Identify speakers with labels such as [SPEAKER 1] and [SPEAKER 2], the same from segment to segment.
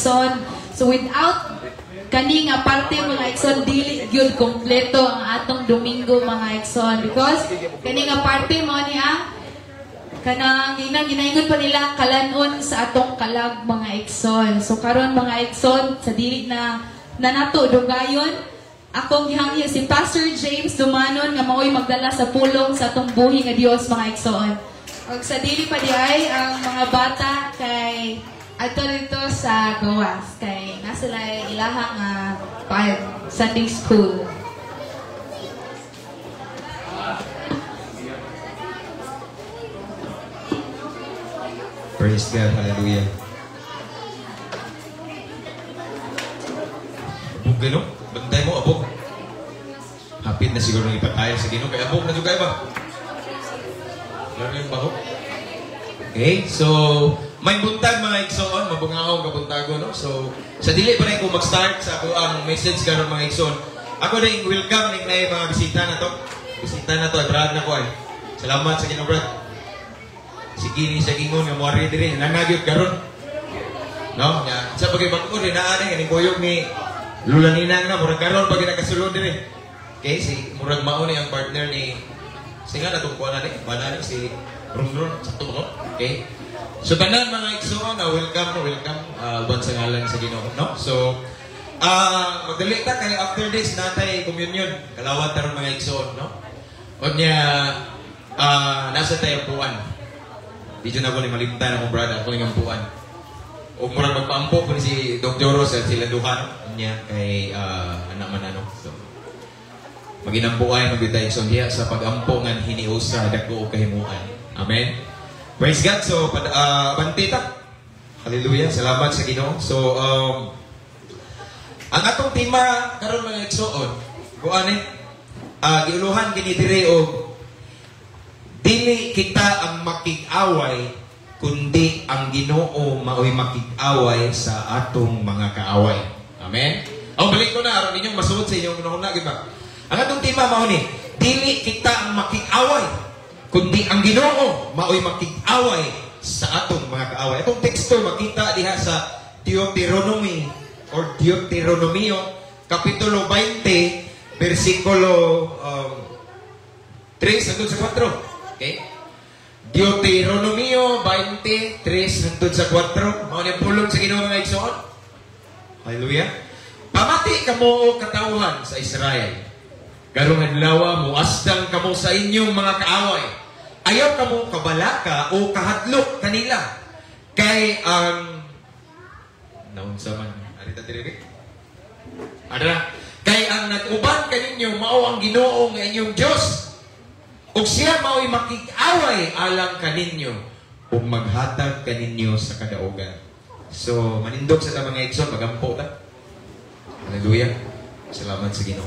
[SPEAKER 1] igsoon. So without kani nga parte, mga igsoon, dili gyud kompleto ang atong Domingo, mga igsoon, because kani nga parte mao ni ang kanang ginang ginaingon pa nila kalanon sa atong kalag, mga igsoon. So karon, mga igsoon, sa dili na na nato dugayon, akong gihangyo si Pastor James Dumanon nga maoy magdala sa pulong sa atong buhi nga Dios, mga igsoon. Og sa dili pa diay ang mga bata kay adto dito sa gawas kay nasa sila ilahang Sunday school.
[SPEAKER 2] Praise God, hallelujah. Abog gano? Bantay mo, abog. Hapit na siguro ng ipatayo sa Ginoo. Kaya abog na juga ba? Laro yung baho. Okay, so may buntag, mga igsoon, mabungaong kabuntago, no? So, sa dili pa rin ko mag-start sa ako ang message karon, mga igsoon. Ako na yung welcome ning na mga bisita na to. Bisita na to, ay brad na ko ay. Salamat sa Ginoo, brad. Sige ni sa gingon nga moari diri, nangagyot karon. No, nya sa pagay bag-o rin naa ni kaning kuyog ni Lula Ninang na murag karon pag nakasulod diri. Okay, si murag mao ni ang partner ni si nga natong kuha na ni, bana ni si Ronron, sakto ba ko? Okay. So tanan mga igsoon, welcome, no, welcome uban sa ngalan sa Ginoo, no? So magdali ta kay after this natay communion, kalawat taron, mga igsoon, no? Unya nasa tayo puan. Di dyan ako ni malimtan akong brother, ako ning ampuan. O murag magpaampo ko ni si Doc Joro sa sila duha, no? Niya kay anak man ano. So maginampuay magbitay so diha sa pagampo nga hiniusa dako og kahimuan. Amen. Praise God. So banti ta. Hallelujah. Salamat sa Ginoo. So ang atong tema karon, mga igsoon, kuan eh giuluhan kini diri og dili kita ang makig-away kundi ang Ginoo maoy makig-away sa atong mga kaaway. Amen. Oh, balik ko na aron inyong masuod sa inyong hunahuna, gid ba? Ang atong tema mao ni dili kita ang makig-away kundi ang Ginoo maoy makig-away sa atong mga kaaway. Atong teksto makita diha sa Deuteronomy or Deuteronomio kapitulo 20 bersikulo 3 hangtod sa 4. Okay? Deuteronomio 20, 3 hangtod sa 4. Mao ni ang pulong sa Ginoo, mga igsoon. Hallelujah. Pamati kamo o katawhan sa Israel. Karong adlaw muasdang kamo sa inyong mga kaaway. Ayaw kamo kabalaka o kahadlok kanila. Kay ang naunsa man arita diri. Adra, kay ang nag-uban kaninyo mao ang Ginoo nga inyong Dios. Ug siya mao'y makig-away alang kaninyo ug maghatag kaninyo sa kadaugan. So, manindog sa ta, mga igsoon, magampo ta. Hallelujah. Salamat sa Ginoo.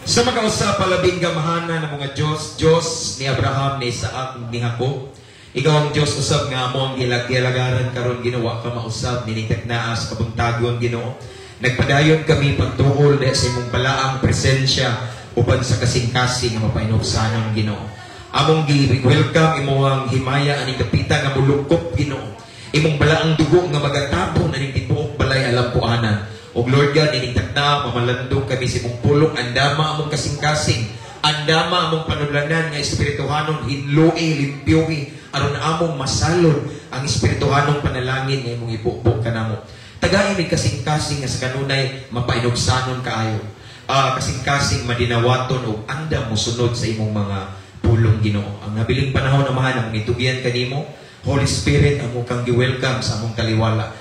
[SPEAKER 2] Sa makausa palabing gamhanan ng mga Diyos, Diyos ni Abraham, ni Isaac, ni Jacob. Ikaw ang Diyos usab nga amo ang gilagaran karon, Ginoo ka mausab nining taknaa kabuntagon, Ginoo. Nagpadayon kami pagtuol sa imong balaang presensya uban sa kasing-kasing nga mapainugsanon, Ginoo. Among gi-welcome imong himaya aning dapita nga mulukop, Ginoo. Imong balaang dugo nga magatabon aning tibuok balay alampuanan. Og Lord God, ining takna mamalandong kami sa imong pulong, andama among kasing-kasing, andama among panudlanan nga espirituhanon, hinloi, limpyuhi, aron among masalod ang espirituhanong panalangin nga imong ibubo kanamo. Tagay mi kasing-kasing nga sa kanunay mapainugsanon kaayo. Kasing-kasing madinawaton og andam mosunod sa imong mga pulong, Ginoo. Ang nabiling panahon, Amahan, among itugyan kanimo, Holy Spirit, amo kang gi-welcome sa among taliwala.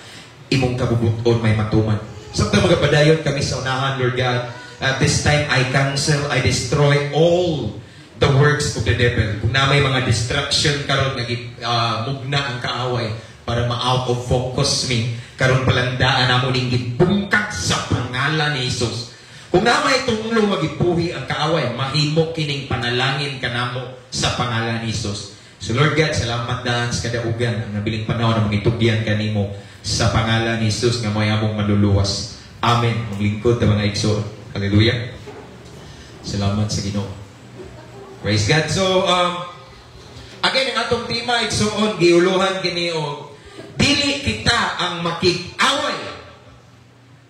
[SPEAKER 2] Imong kabubuton may matuman. Samtang magapadayon kami sa unahan, Lord God, at this time I cancel, I destroy all the works of the devil. Kung na may mga distraction karon nga mugna ang kaaway para ma-out of focus mi, karon palandaan namo ning gibungkag sa pangalan ni Jesus. Kung na may tunglo magipuhi ang kaaway, mahimo kining panalangin kanamo sa pangalan ni Jesus. So Lord God, salamat daan sa kadaugan ang nabiling panahon na mangitugyan kanimo sa pangalan ni Jesus nga mo'y among manluluwas. Amen. Ang lingkod ta, mga igsoon. Hallelujah. Salamat sa Ginoo. Praise God. So, again, ang atong tema, igsoon, giuluhan kini og dili kita ang makig-away.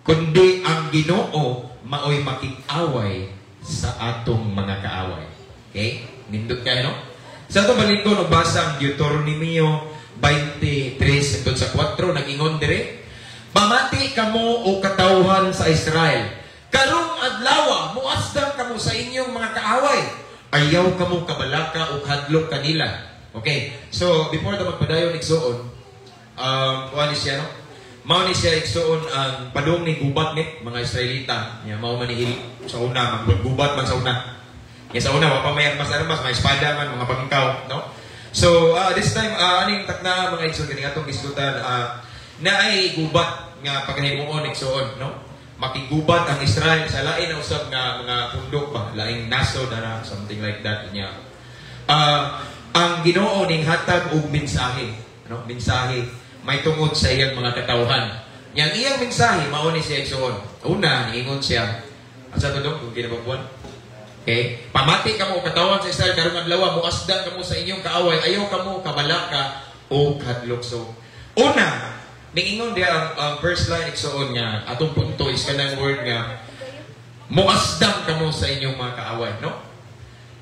[SPEAKER 2] Kundi ang Ginoo maoy makig-away sa atong mga kaaway. Okay? Nindot kayo, no? Sa atong balikon, basa ang Deuteronomio 23 hangtod sa 4, nag-ingon dire, "Pamati kamo, o katawhan sa Israel. Karong adlawa, muasdang kamo sa inyong mga kaaway. Ayaw kamo kabalaka o hadlok kanila." Okay. So, before ta magpadayon, igsuon, kuha ni siya, no? Mao ni siya, igsuon, ang padung ni gubat ni mga Israelita. Nya mao man ni sa una, maggubat man sa una. Nya sa una, wa pa may armas armas, mga espada man, mga bangkaw, no? So, this time, aning takna, mga igsoon, kini atong gisgutan, na ay gubat nga paghimuon, igsuon, no? Makigubat ang Israel sa lain na usab nga mga pundok ba, laing nasod na, something like that niya. Ang Ginoo ning hatag og mensahe, no? Mensahe may tungod sa iyang mga katawhan. Yang iyang mensahe mao ni siya, igsuon. Una, niingon siya. Asa to dong kung kinababuan? Okay? "Pamati kamo, katawan sa Israel, karong adlaw muasdang kamo sa inyong kaaway, ayaw kamo kabalaka o kadlok." So, una, niingon diya ang first line, igsuon, nga atong punto is kanang word nga "muasdang kamo sa inyong mga kaaway," no?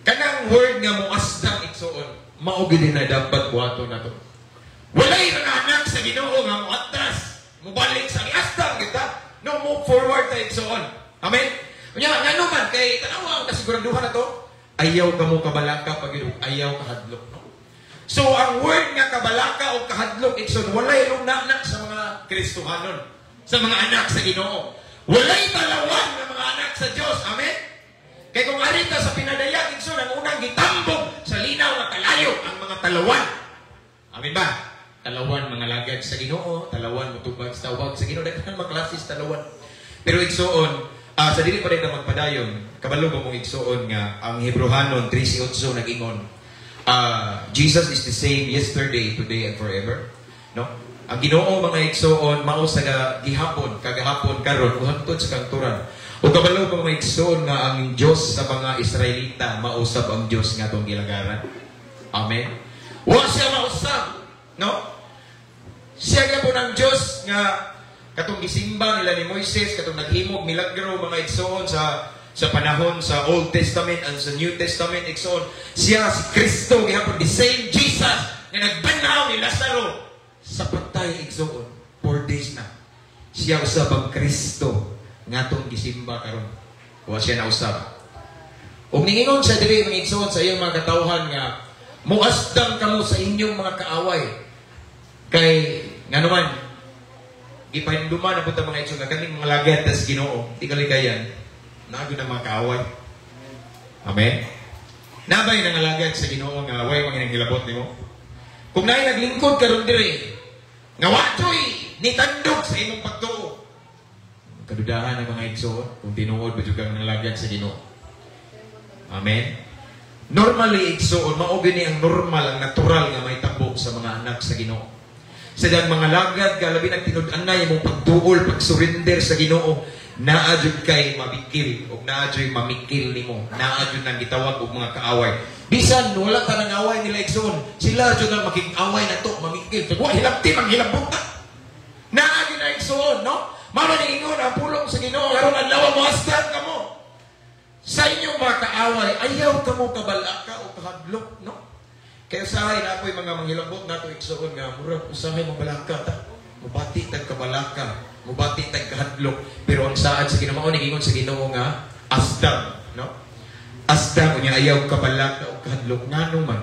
[SPEAKER 2] Kanang word nga "muasdang," igsuon, mao gid na dapat buhaton nato. Walay mga anak sa Ginoo nga muatras, mubalik sa giasdang kita. No, move forward ta, igsuon. Amen. Unya ngano man kay tanawa ang kasiguraduhan na to, ayaw kamo kabalaka pag ayaw kahadlok, no? So ang word nga "kabalaka" o "kahadlok," igsoon, walay luna na sa mga Kristohanon, sa mga anak sa Ginoo. Walay talawan ng mga anak sa Dios. Amen. Kay kung ari ta sa pinadayag, igsoon, ang unang gitambog sa linaw nga kalayo ang mga talawan. Amen ba? Talawan mga lagad sa Ginoo, talawan motubag sa tawag sa Ginoo, daghan mga klases talawan. Pero igsuon, sa dili pa rin na magpadayon, kabalo ba mong, igsuon, nga ang Hebreohanon 13:8 nag-ingon, Jesus is the same yesterday, today, and forever. No? Ang Ginoo, mga igsuon, mao sa gihapon, kagahapon, karon, ug hangtod sa kangturan. O kabalo ba, mga igsuon, nga ang Dios sa mga Israelita mausab ang Dios nga atong gilagaran? Amen. Wa siya mausab, no? Siya gyapon ang Dios nga katong gisimba nila ni Moises, katong naghimog milagro, mga igsoon, sa panahon sa Old Testament and sa New Testament, igsoon. Siya si Kristo gihapon, the same Jesus nga nagbanhaw ni Lazaro sa patay, igsoon. 4 days na. Siya usab ang Kristo nga atong gisimba karon. Wa siya nausab. Ug ningingon siya diri, mga igsoon, sa iyang mga katawhan nga muasdang kamo sa inyong mga kaaway. Kay ngano man gipahinumduman na punta, mga igsoon, nga kaning mga lagad tas Ginoo, di kalikayan naa gyud ang mga kaaway. Amen. Nabay nangalagad sa Ginoo nga way mga nanghilabot nimo? Kung naay naglingkod karon diri nga wa nitandog sa imong pagtuo, kadudahan ang mga igsoon kung tinuod ba jud kang nangalagad sa Ginoo. Amen. Normally, igsoon, mao gini ang normal, ang natural nga may tabo sa mga anak sa Ginoo. Sa dang mga lagad ka, labi nagtinud-anay imong pagduol, pag-surrender sa Ginoo, naa jud kay mabikil ug naa jud mamikil nimo, naa jud nang gitawag og mga kaaway. Bisan wala ta nang away nila, igsoon, sila jud ang makig-away nato, mamikil. Wa hilabti manghilabot ta. Naa gyud na, igsoon, no? Mao ni ingon ang pulong sa Ginoo karon adlaw, moasdang kamo sa inyong mga kaaway, ayaw kamo kabalaka o kahadlok, no? Kaya usahay na ako'y mga manghilabot nato, igsoon, nga murag usahay mabalaka ta. Mubati tag kabalaka, mubati tag kahadlok. Pero ang saad sa Ginoo, ni ingon sa Ginoo nga asdang, no? Asdang unya ayaw kabalaka o kahadlok. Ngano man?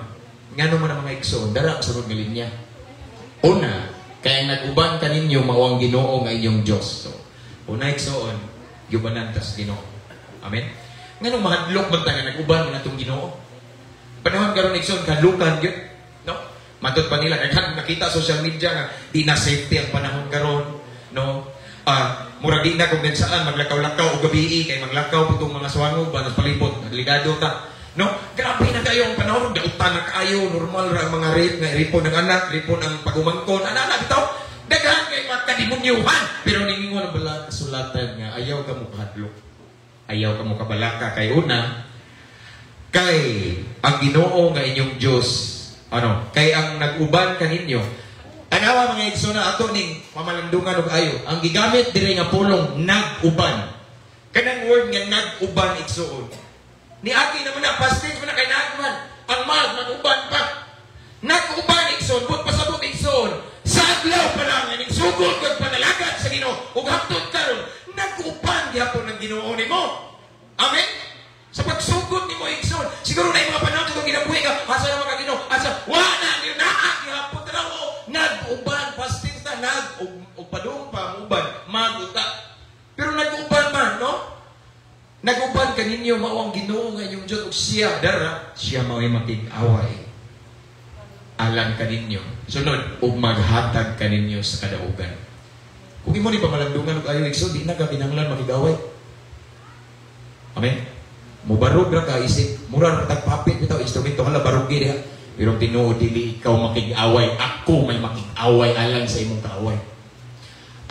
[SPEAKER 2] Ngano man ang mga igsoon? Dara ang sunod nga linya. Una, kaya nag-uban kaninyo mao ang Ginoo nga inyong Dios. So, una, igsoon, giubanan tas Ginoo. Amen. Nganong mahadlok man ta nga nag-uban man atong Ginoo? Panahon karon, igsoon, kahadlukan gyud, no? Matod pa nila daghan nakita social media nga di na safety ang panahon karon, no? Murag di na kung saan maglakaw-lakaw og gabi kay maglakaw po tong mga swangog ba nas palibot, delikado ta. No? Grabe na kayo ang panahon, dautan na kaayo, normal ra ang mga rape nga ripon ng anak, ripon ang pagumangkon, ana bitaw. Daghan kay mga kademonyuhan. Pero ningingon ang bala kasulatan nga ayaw ka mo kahadlok. Ayaw ka mo kabalaka kay una, kay ang Ginoo nga inyong Dios, ano, kay ang nag-uban kaninyo, Tanawa, mga igsoon, na ato ning pamalandungan og ayo. Ang gigamit diri nga pulong "nag-uban". Kanang word nga "nag-uban", igsoon. Niagi naman na, past tense man na kay nagman. Ang mag mag-uban pa. Nag-uban, igsoon, but pasabot, igsoon. Sa adlaw pa lang ning sugod kag panalagad sa Ginoo ug hangtod karon nag-uban gyapon ang Ginoo nimo. Amen. Sa pagsugod nimo, igsoon, siguro na yung mga panahon sa kinabuhi ka, asa naman ka Ginoo, asa wa na ni naa gihapon, tanaw, nag-uban, past tense na nag ug padung pa uban, maguta. Pero nag-uban man, no? Nag-uban kaninyo, mao ang Ginoo nga inyong Diyos ug siya dara, siya mao'y makig-away alang kaninyo. Sunod, ug maghatag kaninyo sa kadaugan. Kung imo ni pamalandungan og ayo, igsoon, di na ka kinahanglan makig-away. Amen. Mubarog ra ka isip, mura ra tagpapit bitaw instrumento, hala, barugi diha. Pero tinuod, dili ikaw makig-away, ako may makig-away alang sa imong kaaway.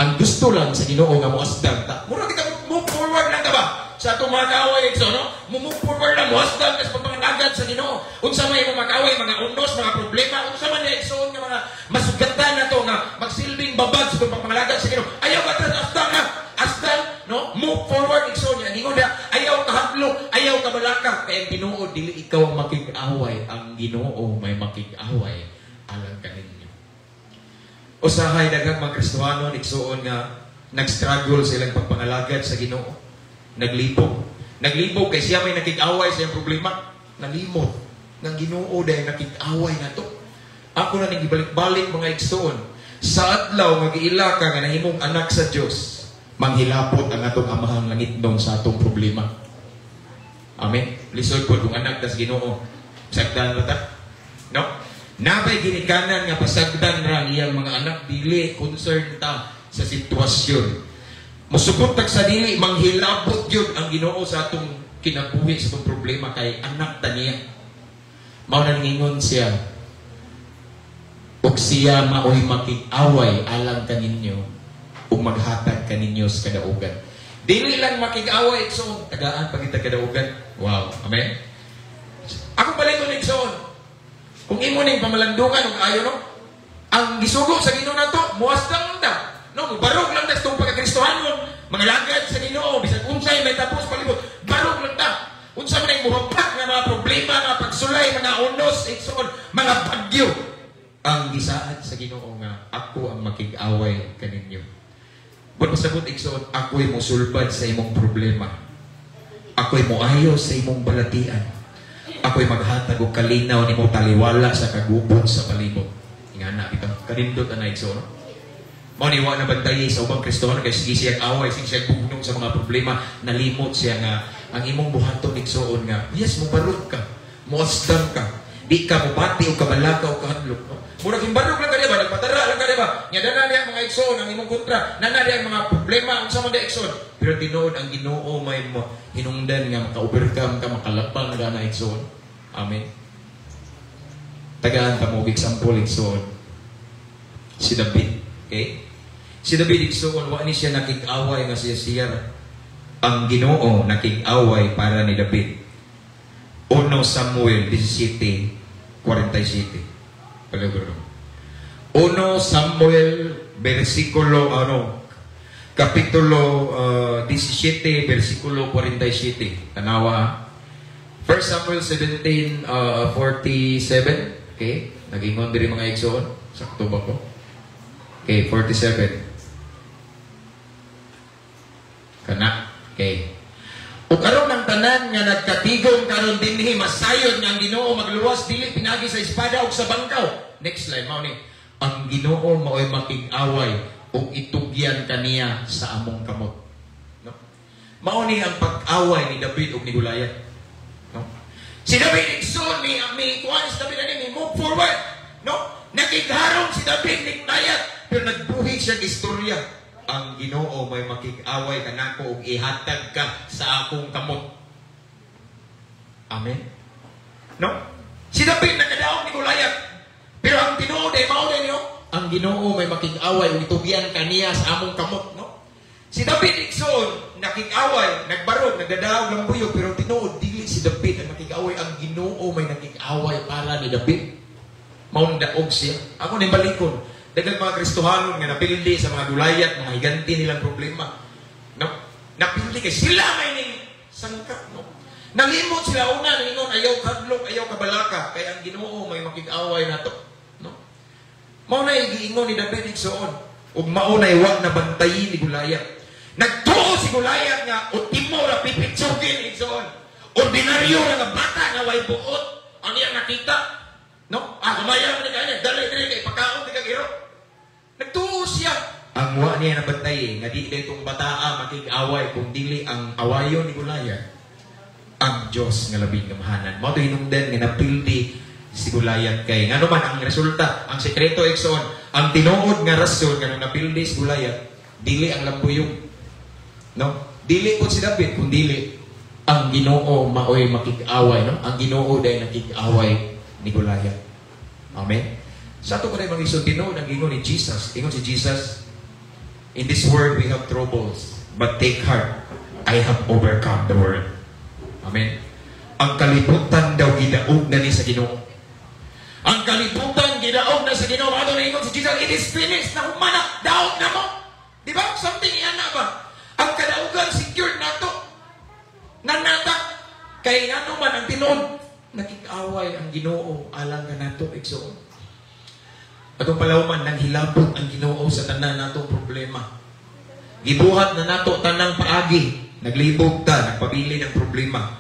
[SPEAKER 2] Ang gusto lang sa Ginoo nga moasdang ta. Mura kita move forward lang ta ba? Sa atong mga kaaway, igsoon, no? Mo move forward lang, moasdang ka sa pagpangalagad sa Ginoo. Unsa may imong mga kaaway, mga unos, mga problema, unsa man niya, igsoon, nga mga masugatan na to nga magsilbing babag sa atong pagpangalagad sa Ginoo. Ayaw ka atras, asdang na. Asdang, no? Move forward, igsoon niya. Ingon niya, ayaw kahadlok, ayaw kabalaka. Kaya ang tinuod, dili ikaw ang makig-away, ang Ginoo may makig-away alang kaninyo. Usahay daghang mga Kristohano, igsoon, nga nag-struggle silang pagpangalagad sa Ginoo. Naglibog. Naglibog kay siya may nakig-away sa iyang problema. Nalimot ng Ginoo dahil nakig-away na to. Ako na ning gibalik-balik, mga igsoon. Sa adlaw nga giila ka nga nahimong anak sa Dios, manghilabot ang atong Amahang langitnon sa atong problema. Amen. Lisod po kung anak tas Ginoo. Sagdan ra ta. No? Nabay ginikanan nga pasagdan ra ang iyang mga anak, dili concern ta sa sitwasyon. Musugot tag sa dili, manghilabot yun ang Ginoo sa atong kinabuhi, sa atong problema kay anak ta niya. Mao na ningon siya, ug siya maoy makig-away alang kaninyo ug maghatag kaninyo sa kadaugan. Dili lang makig-away, igsoon, tagaan pa kita kadaugan. Wow, amen. Ako balik igsoon. Kung imo ning pamalandungan ug ayo, no, ang gisugo sa Ginoo nato, muasdang ta. No, barog lang ta sa itong pagkakristohanon, mga lagad sa Ginoo, bisan unsay may tapos palibot, barog lang ta. Unsa man ang muhampak nga mga problema, mga pagsulay, mga unos, igsoon, mga bagyo. Ang gisaad sa Ginoo nga ako ang makig-away kaninyo. Buot pasabot, igsoon, ako'y musulbad sa imong problema. Ako'y moayo sa imong balatian. Ako'y maghatag og kalinaw nimo taliwala sa kagubot sa palibot. Ingana bitaw kanindot ana, igsoon. No? Mao ni wa na bantayi sa ubang Kristohano kay sige siyang away, sige siyang bugnong sa mga problema, nalimot siya nga ang imong buhaton, igsoon, nga yes, mobarog ka, moasdang ka, di ka mobati og kabalaka o kahadlok. No? Murag himbarog lang ka, di ba? Nagpatara lang ka, di ba? Nya dana diya mga igsoon ang imong kontra, nana diya ang mga problema unsa man diya, igsoon. Pero tinuod ang Ginoo may mo hinungdan nga maka-overcome ka, makalabang ka na, igsoon. Amen. Tagaan ta mo og example, igsoon. Si David, okay? Si David, igsoon, wa ni siya nakig-away nga siya siya. Ang Ginoo nakig-away para ni David. 1 Samuel 17:47. Palibro. 1 Samuel versikulo ano kapitulo 17 versikulo 47. Tanawa. 1 Samuel 17 47. Okay? Nagingon diri, mga igsoon. Sakto ba ko? Okay, 47. Kana. Okay. Ug aron ang tanan nga nagkatigom karon dinhi masayod nga ang Ginoo magluwas dili pinagi sa espada ug sa bangkaw. Next line mao ni ang Ginoo maoy makig-away ug itugyan kaniya sa among kamot. No? Mao ni ang pag-away ni David ug ni Goliath. No? Si David, igsoon, mi kuan si David ani, mi move forward. No? Nakigharong si David ni Goliath pero nagbuhi siya og istorya. Ang Ginoo may makig-away kanako ug ihatag ka sa akong kamot. Amen. No? Si David nakadaog ni Goliath. Pero ang tinuod ay mao niyo, ang Ginoo may makig-away ug itugyan kaniya sa among kamot, no? Si David, igsoon, nakig-away, nagbarog, nagdadaog ng buyog, pero tinuod dili si David ang nakig-away, ang Ginoo may nakig-away para ni David. Mao daog siya. Ako ni balikon. Daghang mga Kristohanon nga napildi sa mga Goliath, mga higanti nilang problema. No? Napildi kay sila may ning sangka, no? Nalimot sila una, ningon, "Ayaw kadlok, ayaw kabalaka, kay ang Ginoo may makig-away nato." No? Mao na giingon ni David, igsoon. Ug mao na wa na bantayi ni Goliath. Nagtuo si Goliath nga ultimo ra pipitsugin, igsoon. Ordinaryo ra nga bata nga way buot ang iyang nakita. No? Ah, kumaya man ni kanya, dali dali kay pakaon ti kag iro. Nagtuo siya. Ang wa niya nabantay nga di itong bataa makig-away kung dili ang awayon ni Goliath ang Diyos nga labing gamhanan. Mao to hinungdan nga napildi si Goliath kay ngano man ang resulta, ang sekreto, igsoon, ang tinuod nga rason nga nung napildi si Goliath, dili ang lambuyong. No? Dili po si David kung dili ang Ginoo maoy makig-away, no? Ang Ginoo dahil nakig-away ni Goliath. Amen. Sa ato ko mga igsoon, tinuod ang ingon ni Jesus. Ingon si Jesus, "In this world we have troubles, but take heart, I have overcome the world." Amen. Ang kalibutan daw gidaog na ni sa Ginoo. Ang kalibutan gidaog na sa Ginoo. Ano na ingon si Jesus, "It is finished." Nahuman na, daog na mo. Di ba? Something yan na ba? Ang kadaugan secured nato. Nanata. Kay ngano man ang tinuod, nakig-away ang Ginoo alang kanato, igsoon. Atong palawman nang hilabot ang Ginoo sa tanan natong problema. Gibuhat na nato tanang paagi. Naglibog ta, nagpabili ng problema.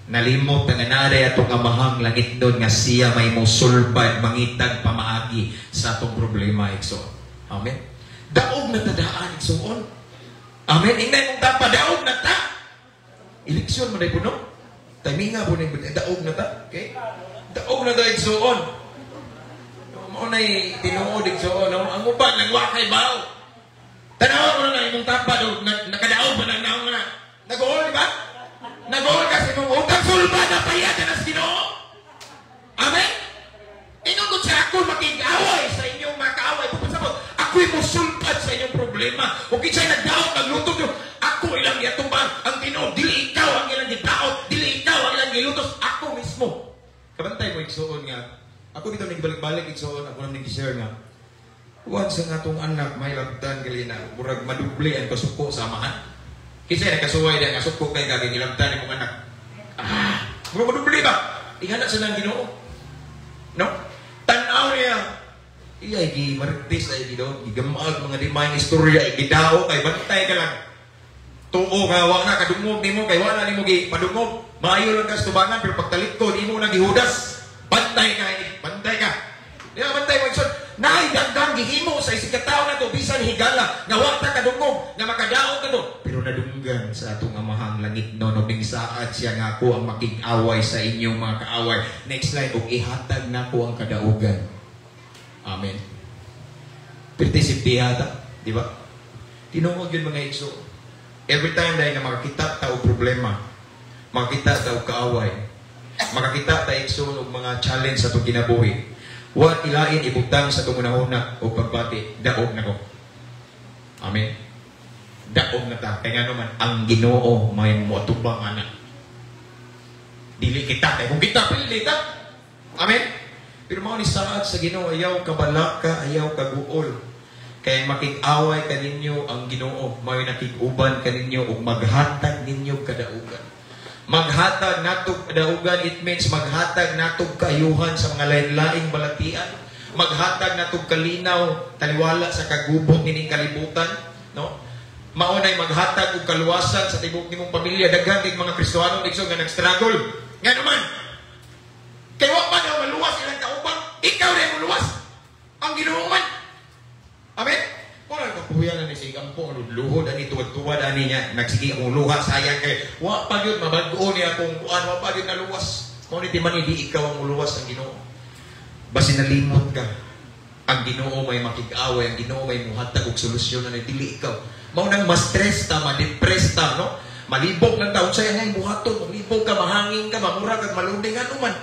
[SPEAKER 2] Nalimot na nga naray atong amahang langit doon nga siya may mosulbad, mangitag pamaagi sa atong problema, igsoon. Amen. Daog na tadaan, igsoon. Amen. Ingnan mong tapa, daog na ta. Eleksyon mo na puno. Timinga po na daog na ta. Okay? Daog na ta, igsoon. Mao na'y tinuod, igsoon. No? Ang uban nang wakay baw. Tanawa mo na imong tapa do, nakadaog pa nang naong na. Nag-uol, di ba? Nag-uol kasi imong utang, sulba na payad na sa Ginoo. Amen? Ingon ko siya, "Ako makig-away sa inyong mga kaaway." Bukod sa ako'y musulpad sa inyong problema. Kung kinsa'y nagdaot, nagluto nyo, ako ilang giatumbang ang Ginoo. Dili ikaw ang ilang gidaot, dili ikaw ang ilang gilutos, ako mismo. Kabantay mo, igsoon, nga ako dito nagbalik-balik, igsoon, ako nang nag-share nga once ang atong anak may labtan gali na murag maduble ang kasuko sa amahan. Kinsa nakasuway na nga suko kay gaging ilabtan imong anak? Ah, murag maduble ba? Ingana sa nang Ginoo. No? Tan-aw niya. Iya gi marites ay gi gigamag mga di maayong istorya gidao kay bantay ka lang. Tuo ka wa na kadungog nimo kay wa na nimo gi padungog. Maayo lang ka sa tubangan pero pagtalikod imo na gihudas. Bantay ka, eh, bantay ka. Di ba bantay mo, igsoon? Naay dagdang gihimo sa isig ka tawo na to bisan higala nga wa ta kadungog nga makadaog ka to. Pero nadunggan sa atong amahang langit no no saad siya nga ako ang makig-away sa inyong mga kaaway. Next line, ug ihatag nako ang kadaugan. Amen. Pirti siptihata, di ba? Tinuod yun, mga igsoon. Every time dahil nga makakita ta og problema, makakita ta og kaaway, makakita ta, igsoon, og mga challenge sa atong kinabuhi, wa ilain ibutang sa atong hunahuna o pagbati, "Daog na ko." Amen. Daog na ta. Kaya nga naman, ang Ginoo may moatubang ana. Dili kita. Kaya kung kita, pili ta. Amen. Pero mao ni saad sa Ginoo, ayaw kabalaka, ayaw kaguol. Kaya makig-away kaninyo ang Ginoo, may nakig-uban kaninyo ug maghatag ninyo kadaugan. Maghatag natog kadaugan, it means maghatag natog kaayuhan sa mga lain-laing balatian. Maghatag natog kalinaw, taliwala sa kagubot nining kalibutan, no? Mao nay maghatag og kaluwasan sa tibuok nimong pamilya. Daghan kay mga Kristohano, igsoon, nga nag-struggle. Nga naman, kay wa pa daw maluwas ilang kauban, ikaw rin mo luwas. Ang Ginoo man. Amen? Wala kapuya na ni si Gampo, luhod ani tuwad-tuwad ani niya, nagsige akong luha sayang kay wa pa gyud mabag-o niya akong kuan, wa pa gyud naluwas. Mao ni timani di ikaw ang muluwas, ang Ginoo. Basin nalimot ka. Ang Ginoo may makig-away, ang Ginoo may muhatag og solusyon na dili ikaw. Mao nang ma-stress ta, ma-depress ta, no? Malibog lang ta, unsay ngay buhaton, maglibog ka, mahangin ka, mamura ka, malunding, ano man.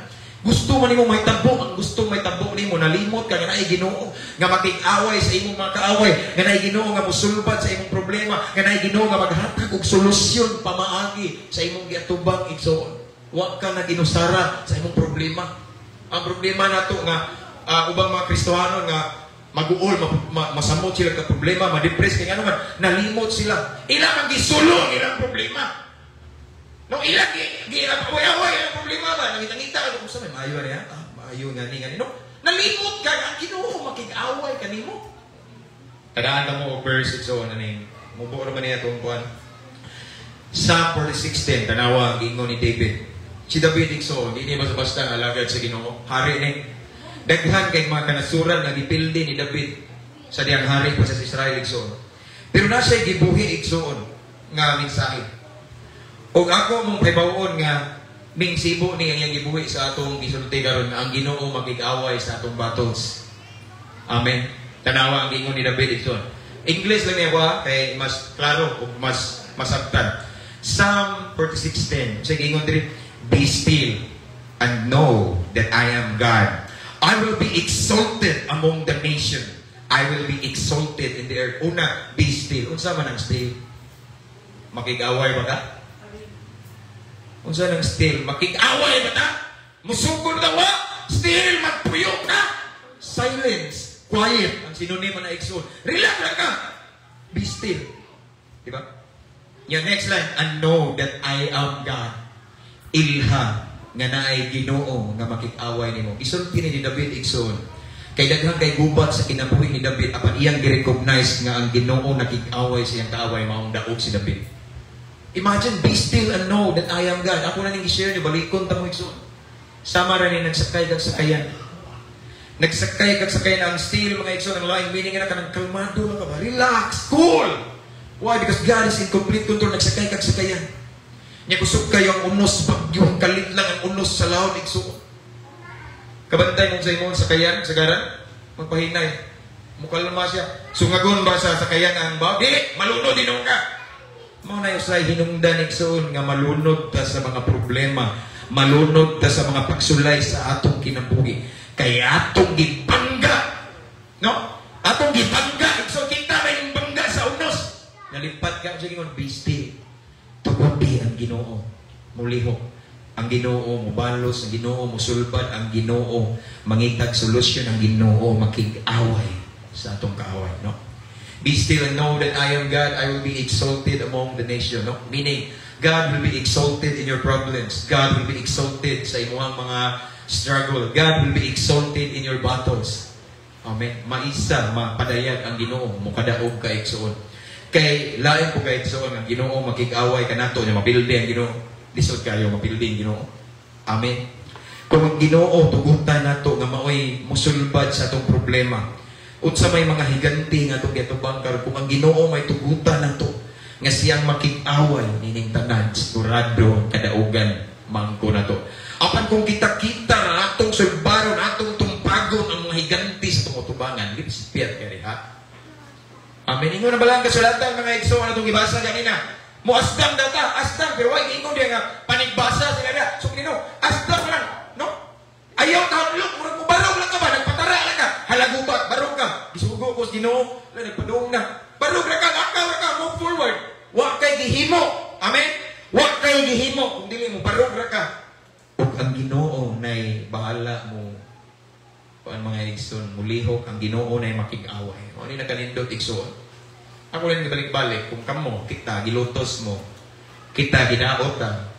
[SPEAKER 2] Gusto man nimo mahitabo, ang gusto mahitabo nimo, nalimot ka nga naay Ginoo nga makig-away sa imong mga kaaway, nga naay Ginoo nga mosulbad sa imong problema, nga naay Ginoo nga maghatag og solusyon pamaagi sa imong giatubang, igsoon. Wa ka na ginusara sa imong problema. Ang problema nato nga ubang mga Kristohano nga Maguol, masamot sila ka problema, ma-depress kay ngano man, nalimot sila. Ila man gisulo ang ilang problema. No, ila gi gi away-away ang problema ba? Nangita-ngita ka kung sa may maayo niya. Ah, maayo nga ni nga ni. No, nalimot ka ang Ginoo makig-away kanimo. Tadaan ka mo og verse ito ano ning mubuo naman niya itong kuan. Psalm 46:10, tanawa ang giingon ni David. Si David, igsoon, di niya basta-basta ang alagad sa Ginoo. Hari ni. Daghan kay mga kanasuran nga gipildi ni David sa diyang hari pa sa Israel, igsoon. Pero na siya gibuhi, igsoon, nga mensahe. Og ako mong pahibaw-on nga mingsibo ni ang iyang gibuhi sa atong gisulti karon nga ang Ginoo makig-away sa atong battles. Amen. Tanawa ang giingon ni David, igsoon. English lang niya ba kay mas klaro ug mas masabtan. Psalm 46:10. Sa giingon diri, "Be still and know that I am God. I will be exalted among the nation. I will be exalted in the earth." Una, be still. Unsa man ang still? Makig-away ba ka? Unsa nang still? Makig-away ba ta? Musugod na wa? Still, magpuyo ka. Silence. Quiet. Ang synonym na, igsoon. Relax lang ka. Be still. Di ba? Yung next line, "And know that I am God." Ilha nga naay Ginoo nga makig-away nimo. Isulti ni David, igsoon. Kay daghan kay gubat sa kinabuhi ni David apan iyang gi-recognize nga ang Ginoo nakig-away sa iyang kaaway, maong daog si David. Imagine, "Be still and know that I am God." Ako na ning i-share ni balikon ta mo, igsoon. Sama ra ni nagsakay kag sakayan. Nagsakay kag sakayan, ang still, mga igsoon, ang laing meaning na kanang kalmado lang ka ba? Relax, cool. Why? Because God is in complete control. Nagsakay kag sakayan. Nya kusog kayo ang unos, bagyo, kalit lang ang unos sa laon, igsoon. Kabantay mong sa imong sakayan, sagaran, magpahinay. Mukalma siya. Sungagon ba sa sakayan ang ba? Di, malunod din ka. Mao na usay hinungdan, igsoon, nga malunod ta sa mga problema, malunod ta sa mga pagsulay sa atong kinabuhi. Kay atong gibangga. No? Atong gibangga, igsoon, kita may bangga sa unos. Nalipat ka sa gingon, be still. Tuguti ang Ginoo. Mulihok. Ang Ginoo mubalos, ang Ginoo musulbad, ang Ginoo mangitag solusyon, ang Ginoo makig-away sa atong kaaway, no? "Be still and know that I am God. I will be exalted among the nation." No? Meaning, God will be exalted in your problems. God will be exalted sa imuhang mga struggle. God will be exalted in your battles. Amen. Maisa, mapadayag ang Ginoo, mukadaog ka, igsoon. Kay lain po kay, igsoon, ang Ginoo makig-away kanato nya mapildi ang Ginoo. Lisod kayo mapildi ang Ginoo. Amen. Kung ang Ginoo tugutan nato nga maoy musulbad sa atong problema, unsa may mga higanti nga atong giatubang karon, kung ang Ginoo may tugutan nato nga siyang makig-away nining tanan, sigurado ang kadaugan mangko nato. Apan kung kita-kita atong sulbaron, atong tumpagon ang mga higanti sa atong utubangan, lipspiat kay ha. Amen. Ingon na ba lang kasulatan, mga igsoon, atong gibasa ganina? Mo asdang data, asdang, pero why ingon diya nga panigbasa sila diya. So kino, asdang lang, no? Ayaw tahadlok, murag mo barog lang ka ba, nagpatara lang ka, halagubat, barog ka. Gisugo ko sa Ginoo, la nagpadung na. Barog ra ka, lakaw ra ka, move forward. Wa kay gihimo. Amen. Wa kay gihimo kung dili mo barog ra ka. Ug ang Ginoo nay bahala mo kuan, mga igsoon, mulihok ang Ginoo nay makig-away. O ni nakanindot, igsoon. Ako lang balik-balik kung kamo kita gilutos mo, kita gidaot ta.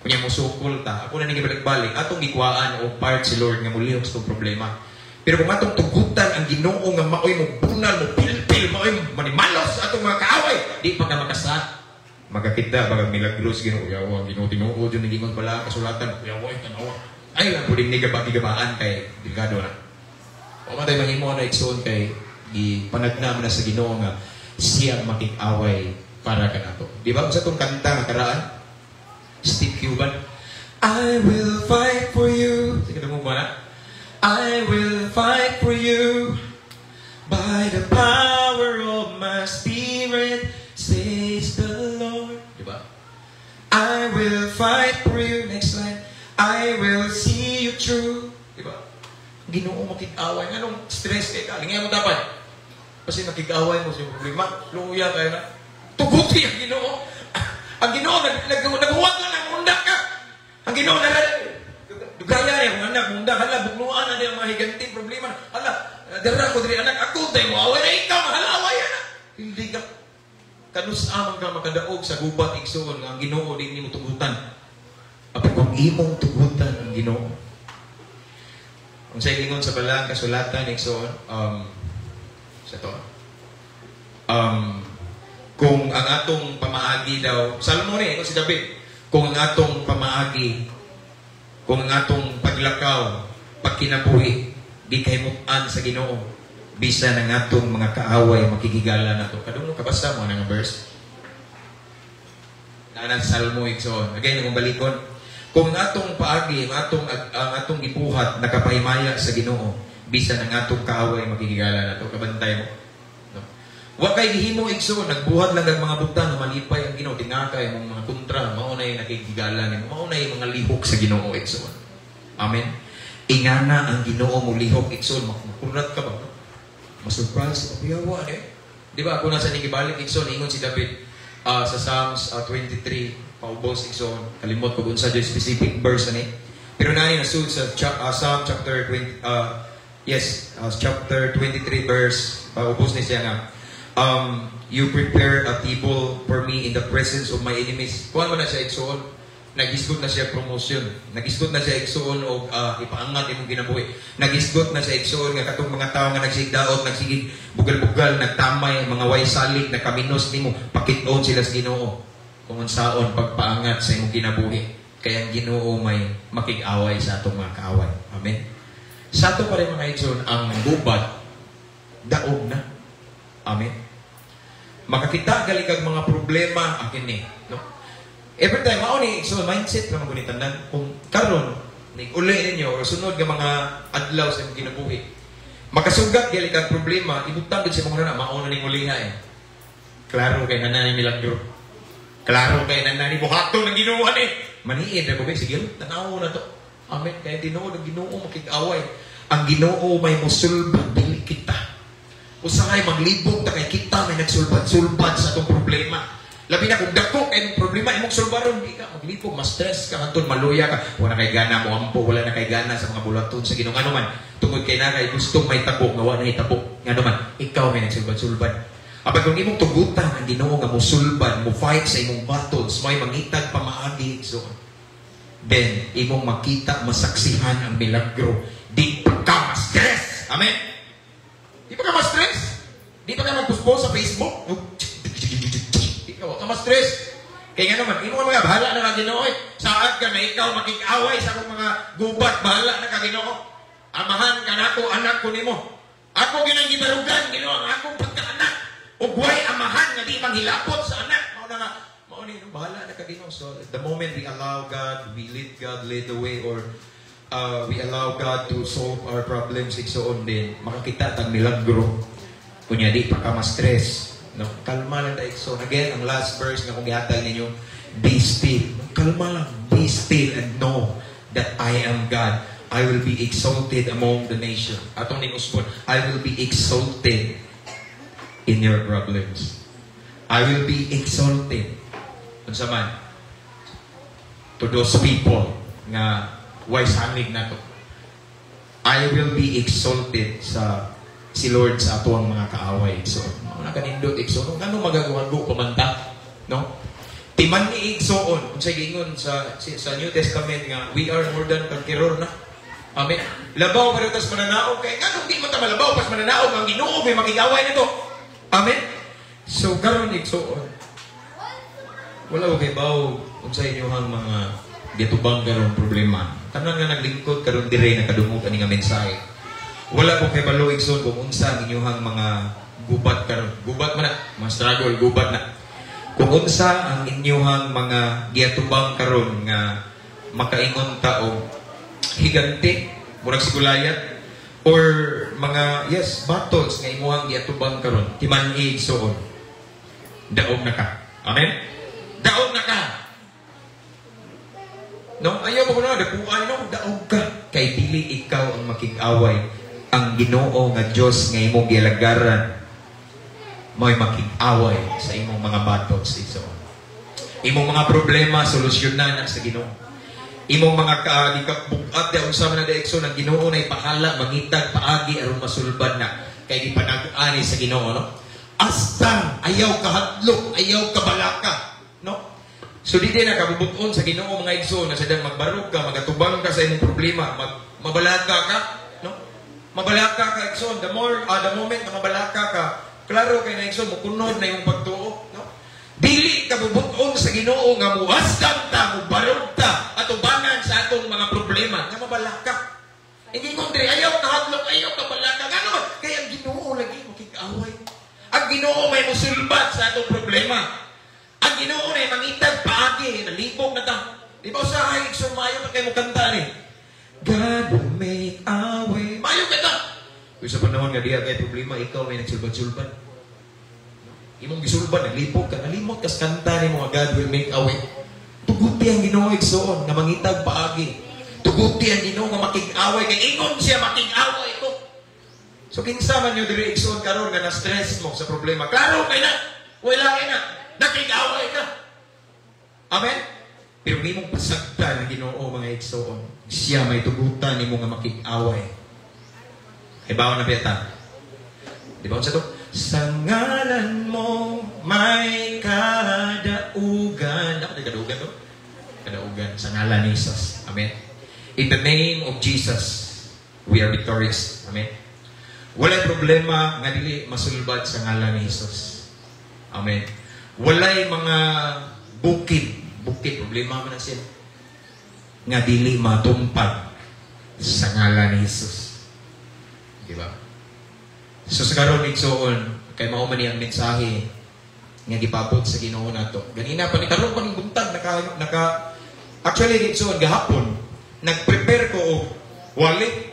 [SPEAKER 2] Kunya musukol ta. Ako na ning balik-balik atong gikuhaan o part si Lord nga mulihok sa itong problema. Pero kung atong tugutan ang Ginoo nga maoy mo bunal, mo pilpil, maoy manimalos sa atong mga kaaway, di pa ka makasat. Magakita baga milagros Ginoo, yawa Ginoo tinuod yun nagingon pala kasulatan, yawa ay tanawa. Ay lang puding ni gabaan kay delikado na. Wa man tayo mahimo na, igsoon, kay gipanagna man na sa Ginoo nga siya makig-away para kanato. Di ba sa itong kanta nga karaan? Steve Cuban. "I will fight for you." Sige mo ba na? "I will fight for you by the power of my spirit, says the Lord." Di ba? "I will fight for you." Next line. "I will see you through." Di ba? Ginoo makig-away. Anong stress kay ka? Lingyan mo dapat. Kasi nakig-away mo sa problema. Luya kayo na. Tuguti ang Ginoo. Ang Ginoo, naghuwag na ng unda ka. Ang Ginoo, na dugangan. Dugaya ni akong anak, munda, hala, bugnuan na ang mga higanting problema. Hala, dara ko diri anak, ako tayo mo away na ikaw, hala, away na. Hindi ka, kanus-a man ka makadaog sa gubat, igsoon, nga ang Ginoo di nimo tugutan. Apan kung imong tugutan ang Ginoo. Kung sa ingon sa balang kasulatan, igsoon, sa to, kung ang atong pamaagi daw, Salmo ni, si David, kung ang atong pamaagi, kung ang atong paglakaw, pagkinabuhi, di kahimutan sa Ginoo, bisan ang atong mga kaaway makigigala nato. Kadungog kabasa mo nga verse? Naa Salmo, igsoon. Again, kung balikon, kung ang atong paagi, ang atong gibuhat nakapahimaya sa Ginoo, bisan ang atong kaaway makigigala nato. Kabantay mo. No? Wa kay gihimo, igsoon, nagbuhat lang ang mga butang nga malipay ang Ginoo, tingakay mong mga kontra, mao na nakigigala nimo, mao na mga lihok sa Ginoo, igsoon. Amen. Ingana ang Ginoo mo lihok, igsoon, makurat ka ba? No? Ma-surprise ka, kuyawa eh. Di ba ako nasa nigibalik, igsoon, ingon si David sa Psalms 23, paubos, igsoon, kalimot ko unsa jud specific verse ani. Pero nani nasud sa Psalm chapter 20, yes, chapter 23 verse, paubos ni siya nga, "You prepare a table for me in the presence of my enemies." Kuan mo na siya, igsoon, nagisgot na siya promotion. Nagisgot na siya, igsoon, og ipaangat imong kinabuhi. Nagisgot na siya, igsoon, nga katong mga tawo nga nagsigdaot, nagsigig bugal-bugal, nagtamay, mga way salig, nakaminos nimo, pakit-on sila sa Ginoo kung unsaon pagpaangat sa imong kinabuhi. Kaya ang Ginoo may makig-away sa atong mga kaaway. Amen. Sa ato pa rin, mga igsoon, ang gubat, daog na. Amen. Makakita gali kag mga problema akin ni, no? Every time mao ni, so mindset lang man tanan kung karon nig uli ninyo o sunod nga mga adlaw sa imong kinabuhi. Makasugat gali kag problema, ibutang gid sa imong na mao na ning uliha eh. Klaro kay na ni milagro. Klaro kay na ni buhaton ng Ginoo ni. Maniid ra ko kay sige, tanaw na to. Amen. Kay tinuod ang Ginoo makig-away. Ang Ginoo may musulbad, dili kita. Usahay maglibog ta kay kita may nagsulbad-sulbad sa atong problema. Labi na kung dako kay problema imong sulbaron, di ka maglibog, ma-stress ka hantod maluya ka. Wala kay gana mo ampo, wala na kay gana sa mga bulaton sa Ginoo. Ngano man, tungod kay na kay gustong may tabo nga wa na hitabo. Ngano man, ikaw may nagsulbad-sulbad. Apan kung imong tugutan ang Ginoo nga mosulbad, mo fight sa imong battles, may mangitag pamaagi, so then imong makita, masaksihan ang milagro. Di pa ka ma-stress. Amen. Di pa ka ma-stress. Di pa ka magpuspos sa Facebook. Di ka, wa ka ma-stress. Kaya nga naman, imo ka mga bahala na ka Ginoo. Eh. Saad ka na ikaw makig-away sa akong mga gubat, bahala na ka Ginoo. Amahan ka nako, anak ko nimo. Ako ginang gibarugan, Ginoo, ang akong pagkaanak. Ug way amahan nga di manghilapot sa anak. Mao na nga, mao ni, bahala na ka Ginoo. So the moment we allow God, we let God lead the way or we allow God to solve our problems, igsoon din, makakita tag milagro. Kunya di pa ka ma-stress. No? Kalma lang ta, igsoon. Again, ang last verse nga kung gihatag ninyo, be still. Kalma lang. Be still and know that I am God. I will be exalted among the nation. Atong ning usbon, I will be exalted in your problems. I will be exalted. Unsa man? To those people nga way sanig nato. I will be exalted sa si Lord sa atuang mga kaaway. So, mao na kanindot, igsoon. Ngano magagawa pa man ta? No? Timan ni igsoon, kung sa giingon sa New Testament nga we are more than conqueror na. Amen. Labaw pa tas mananaog kay nganong di man ta malabaw pas mananaog ang Ginoo may makigaway nito. Amen. So karon, igsoon, wala ko kay baw unsa inyong mga gitubang karon problema. Tanan nga naglingkod karon dire nakadungog ani nga mensahe. Wala ko kay balo, igsoon, kung unsa ang inyong mga gubat karon. Gubat man na, mga struggle, gubat na. Kung unsa ang inyong mga giatubang karon nga makaingon ta og higante, murag si Goliath, or mga, yes, battles nga imuhang giatubang karon, timan-i, igsoon. Daog na ka. Amen? Daog na ka. No, ayaw mo na dakuan, no, daog ka. Kay dili ikaw ang makig-away. Ang Ginoo nga Dios nga imong gialagaran mo'y makig-away sa imong mga battles, igsoon. Imong mga problema solusyonan na sa Ginoo. Imong mga gikabugat di unsa man na igsoon, ang Ginoo nay bahala mangitag paagi aron masulbad na kay gipanag-ani sa Ginoo, no? Astang ayaw kahadlok, ayaw kabalaka, no? So di din nakabubuton sa Ginoo, mga igsoon, na sadang magbarog ka, magatubang ka sa imong problema, mabalaka ka, no? Mabalaka ka, igsoon, the moment na mabalaka ka, klaro kay na, igsoon, mukunod na imong pagtuo, no? Dili ka bubuton sa Ginoo nga muasdang ta, mubarog ta, atubangan sa atong mga problema, nga mabalaka. Hindi ko diri, ayaw kahadlok, ayaw kabalaka. Ngano man? Kay ang Ginoo lagi makig-away. Ang Ginoo may musulbat sa atong problema. Ang Ginoo na mangitag paagi, nalibog na ta. Di ba usahay, igsoon, maayo pa kay mo kanta ni? God will make a way. Maayo ka ta. Kung sa panahon nga diha kay problema, ikaw may nagsulbad-sulbad. Imong gisulbad, naglipog ka, nalimot kas kanta nimo nga God will make a way. Tuguti ang Ginoo, igsoon, nga mangitag paagi. Tuguti ang Ginoo nga makig-away kay ingon siya, makig-away ko. So kinsa man nyo diri, igsoon, karon nga na-stress mo sa problema. Klaro kay na. Wala kay na. Nakig-away ka. Amen? Pero imong pasagdan ang Ginoo, mga igsoon. Siya may tugutan nimo nga makig-away. Kay bawon na beta. Di ba unsa to? Sa ngalan mo may kadaugan. Ako may kadaugan to? Kadaugan. Sa ngalan ni Jesus. Amen. In the name of Jesus, we are victorious. Amen. Walay problema nga dili masulbad sa ngalan ni Jesus. Amen. Walay mga bukid, bukid problema man na siya, nga dili matumpag sa ngalan ni Jesus. Di ba? So sa karon, igsoon, kay mao man ang mensahe nga gipabot sa Ginoo nato. Ganina pa ni karon pa ning buntag naka naka actually, igsoon, gahapon nagprepare ko og wallet.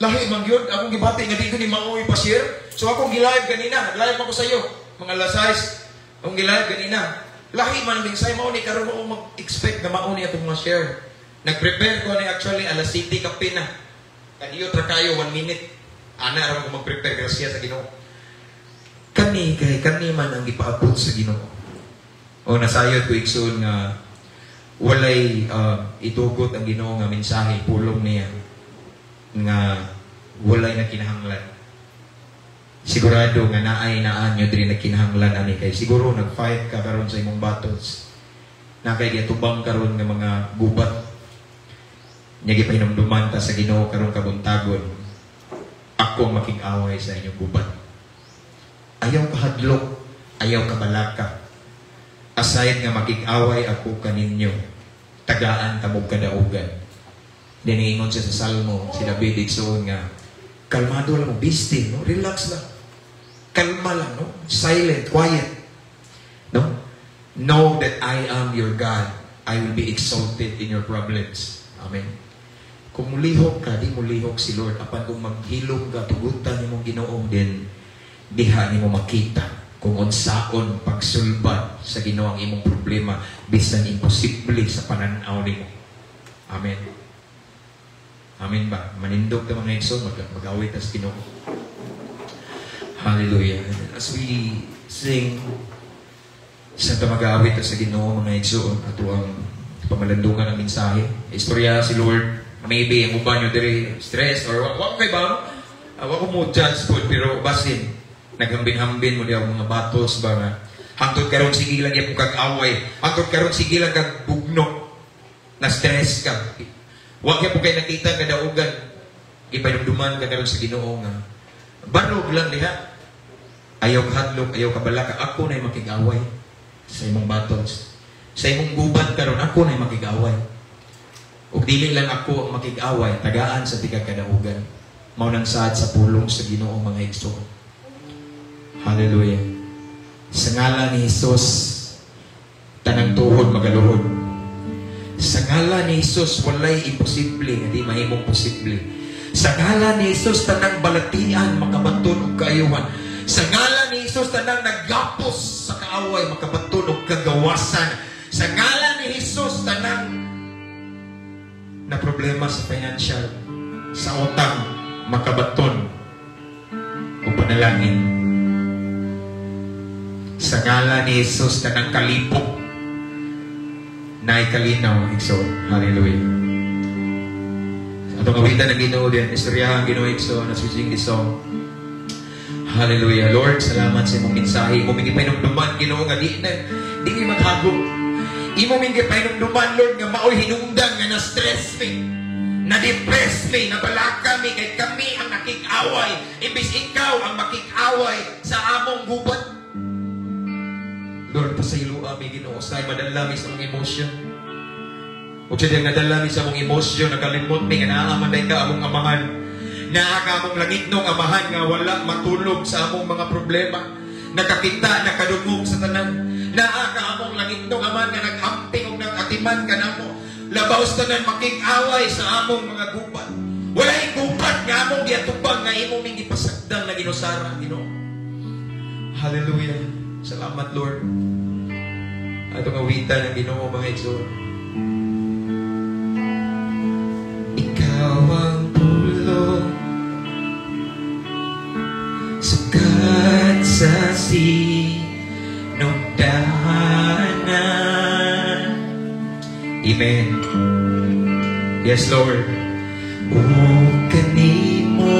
[SPEAKER 2] Lahi man gyud akong gibati nga di ko ni mao ipa-share. So akong gi-live ganina, nag-live ako sa iyo mga alas 6. Akong gi-live ganina. Lahi man ang mensahe, mao ni karon mo mag-expect na mao ni atong mga share. Nag-prepare ko ni actually alas 7 kape na. Kadiyot ra kayo, 1 minute. Ana ra ko mag-prepare, grasya sa Ginoo. Kani kay kani man ang gipaabot sa Ginoo. O nasayod ko, igsoon, nga walay itugot ang Ginoo nga mensahe, pulong niya nga walay na kinahanglan. Sigurado nga naay naan nyo diri nagkinahanglan ani kay siguro nag-fight ka karon sa imong battles. Na kay giatubang karon nga mga gubat. Nya gipahinumduman ta sa Ginoo karong kabuntagon. Ako ang makig-away sa inyong gubat. Ayaw kahadlok, ayaw kabalaka. Aside nga makig-away ako kaninyo, tagaan kamog kadaugan. Diniingon siya sa Salmo, si David, igsoon, nga kalmado lang mo, be still, no? Relax lang. Kalma lang, no? Silent, quiet. No? Know that I am your God. I will be exalted in your problems. Amen. Kung mulihok ka, di mulihok si Lord. Apan kung maghilom ka, tugutan nimong Ginoo, din diha nimo makita kung unsaon pagsulbad sa Ginoo ang imong problema bisan imposible sa pananaw nimo. Amen. Amen ba? Manindog ka, mga igsoon, mag-awit tas Ginoo. Hallelujah. And as we sing, sa ta mag-aawit ta sa Ginoo, mga igsoon, ato ang pamalandungan ng mensahe. Istorya si Lord, maybe ang uban nyo diri stress or wa wa kay ba, no? Wa ko mo judge po, pero basin naghambin-hambin mo diya mga battles ba nga hangtod karon sige lang gyapon kag away, hangtod karon sige lang kag bugno, na stress ka, wa gyapon kay nakita nga daugan. Gipahinumduman ka karon sa Ginoo nga barog lang diha, ayaw kahadlok, ayaw kabalaka, ako na makig-away sa imong battles, sa imong gubat karon, ako na makig-away. Ug dili lang ako ang makig-away, tagaan sa tika kadaugan. Mao nang saad sa pulong sa Ginoo, mga igsoon. Hallelujah. Sa ngalan ni Jesus, tanang tuhod magaluhod. Sa ngalan ni Jesus, walay imposible nga di mahimong posible. Sa ngalan ni Jesus, tanang balatian makabaton og kaayuhan. Sa ngalan ni Jesus, tanang naggapos sa kaaway makabaton og kagawasan. Sa ngalan ni Jesus, tanang na problema sa financial, sa utang, makabaton o panalangin. Sa ngalan ni Jesus, tanang kalipok, Naay kalinaw, igsoon. Hallelujah. Atong awitan ng Ginoo din, istoryahan ang Ginoo, igsoon, as we sing this song. Hallelujah. Lord, salamat sa imong mensahe. Imo ming gipahinumduman, Ginoo, nga di na, di mi maghagop. Imo ming gipahinumduman, Lord, nga maoy hinungdan nga na-stress mi, na-depress mi, nabalaka mi, kay kami ang nakig-away. Imbis ikaw ang makig-away sa among gubat. Lord, pasayloa mi, Ginoo, sa madala mi sa among emosyon. Ug sa diyang nadala mi sa among emosyon, nakalimot mi nga naa man ka among amahan. Naa ka among langitnong amahan nga wala matulog sa among mga problema. Nakakita, nakadungog sa tanan. Naa ka among langitnong amahan nga nag-amping ug nag-atiman kanamo. Labaw sa tanan, makig-away sa among mga gubat. Walay gubat nga among giatubang nga imo ming gipasagdan na ginusara, Ginoo. Hallelujah. Salamat, Lord. Atong awitan ng Ginoo, mga igsoon. Ikaw ang pulong sukat sa sinugdanan. Amen. Yes, Lord. Ug kanimo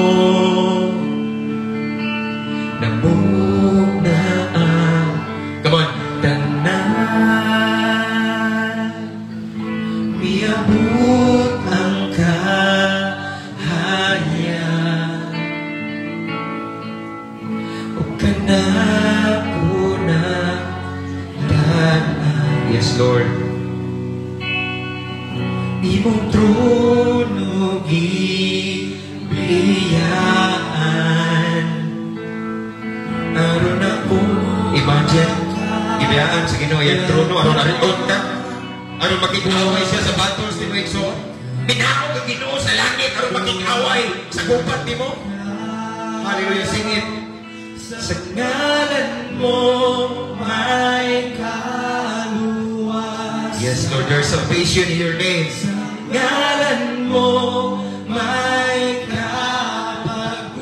[SPEAKER 2] namugna ang, come on, tanan. Miabot ang kahayag ug kanako na tanan. Yes, Lord. Imong trono gibiyaan aron ako. Imagine, gibiyaan sa Ginoo iyang trono aron ariton ka, aron makig-away siya sa battles nimo, igsoon. Minaog ang Ginoo sa langit aron makig-away sa gubat nimo. Hallelujah, sing it.
[SPEAKER 3] Sa ngalan mo may kaluwas.
[SPEAKER 2] Yes, Lord, there's salvation in your name.
[SPEAKER 3] Sa ngalan mo may kabaguhan.